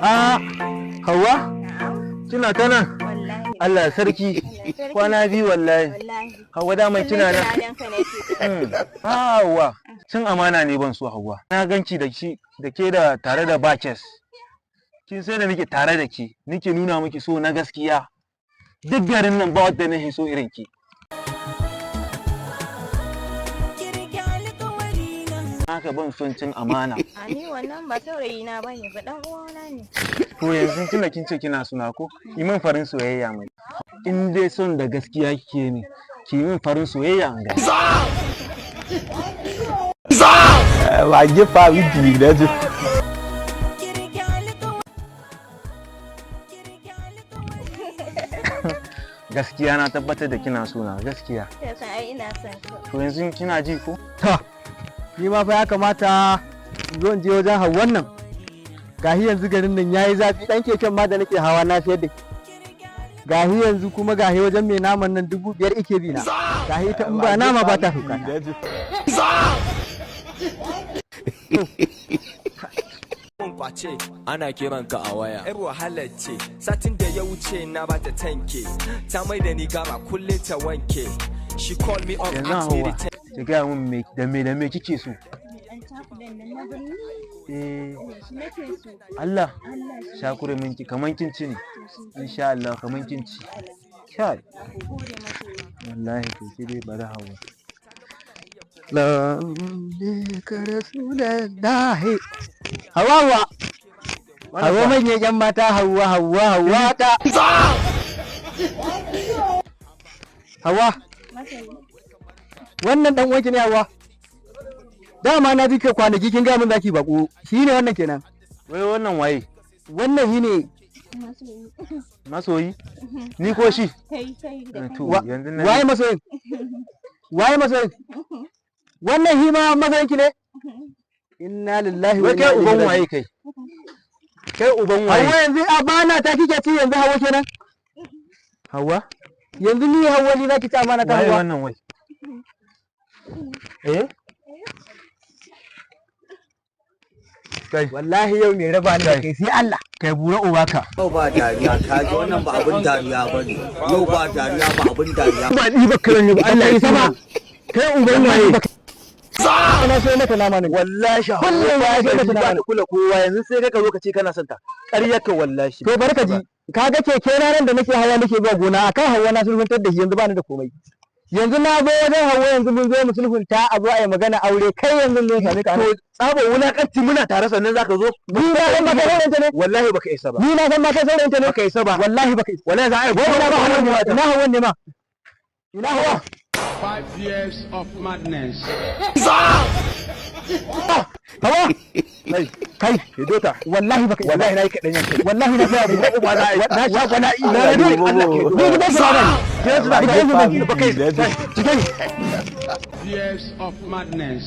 A Hauwa, kina ta nan? Wallahi. Allah sarki. Kwana biyu wallahi. Wallahi. Hauwa, daman kina nan. Tunanin ka nake. Hauwa, cin amana ne ban so, Hauwa. Na ganki da shi da ke da tare da Bakes. Kin sai da nake tare da ke, nake nuna miki so na gaskiya. Duk garin nan ba wadda nake so irin ki. Haka ban son cin amana. A ni wannan ba saurayi na bane ba, dan uwana ne. To yanzu tunda kin ce kina suna ko, yi min farin soyayya mai. In dai son da gaskiya kike ne, ki yi min farin soyayya in gani. Waje fa wiki da ji. Gaskiya na tabbatar da kina suna gaskiya. Sai kan ai ina son ka. To yanzu kina ji ko? Ta, ni ma fa ya kamata in zo in je wajen Hauwan nan. Gahi yanzu garin nan yayi zafi, dan keken ma da nake hawa na sayar da shi. Gahi yanzu kuma gahi wajen mai naman nan 5,000 ike bi na. Gahi ita in ba nama ba ta sauka ta. Mun kwace ana kiran ka a waya. Yar wahalar ce, satin da ya wuce na bata tanke. Ta mai da ni gaba kullum ta wanke. She call me up, Yanzu ask me Hauwa, the ki gaya min me da me da me kike so. Dan cakulan nan na birni. Eh, Shi nake so. Allah, Allah shi. Shakure minki kaman kin ci ne. Insha Allah kaman kin ci. Kai, Gode masoyi. wallahi to ki dai bari, Hauwa. Lalle Rasulullahi. Hawa Hawa. Hawa manyan yan mata, Hawa Hawa Hawa ta. Hawa. Masoyi. Wannan dan uwanki ne, Hawa. Dama na ji ke kwanaki kin ga min zaki bako. Shi ne wannan kenan. Wai wannan waye? Wannan shi ne. Masoyi. Masoyi? Ni ko shi? Kai kai da kai. To yanzu na Waye masoyin? Waye masoyin? Wannan shi ma masoyinki ne? Inna lillahi wa Wai inna kai ilaihi uban raji'un. waye kai? Kai uban waye? Hawa, yanzu amana ta kike ci yanzu, Hawa kenan? Hauwa? Yanzu ni Hawa ni zaki ci amana ta, Waye Hawa? wannan wai? Eh? Kai, Wallahi yau mai raba ni da kai sai Allah. Kai bura ubaka. Yau ba dariya, ka ji wannan ba abin dariya ba ne. Yau ba dariya, ba abin dariya. Ba ni ba kiran ba Allah ya sama. Kai uban waye? Na so mata nama ne. Wallahi Kullum Hauwa ya ba sai mata ta nama. kula kowa, yanzu sai ka zo ka ce kana son ta. Ƙaryarka wallahi. To bari ka ji, ka ga keke na nan da nake hawa nake zuwa gona, akan Hawa na sulhuntar da shi, yanzu bani da komai. Yanzu na zo wajen Hawa, yanzu mun zo mu sulhunta a zo a yi magana aure, kai yanzu mun same ka anan. To tsaba wulakanci muna tare sannan zaka zo. Ni na san ba kai saurayinta ne. Wallahi baka isa ba. Ni na san ba kai saurayinta ne. Baka isa ba. Wallahi baka isa. Wallahi za a yi Wai ina ba Hawan ne ma, ina Hawan ne ma. Ina Hawa. 5 years of madness. Hawa. Kai, Kai, Hidota. wallahi baka isa. Wallahi nayi kaɗan yanke. Wallahi na sa Uba uba za a yi. Na sha bala'i. Na yi Allah ke. Ni gidan su ba ni. Gidan su ba Gidan su ba ni. Baka isa. Cikin. Years of madness.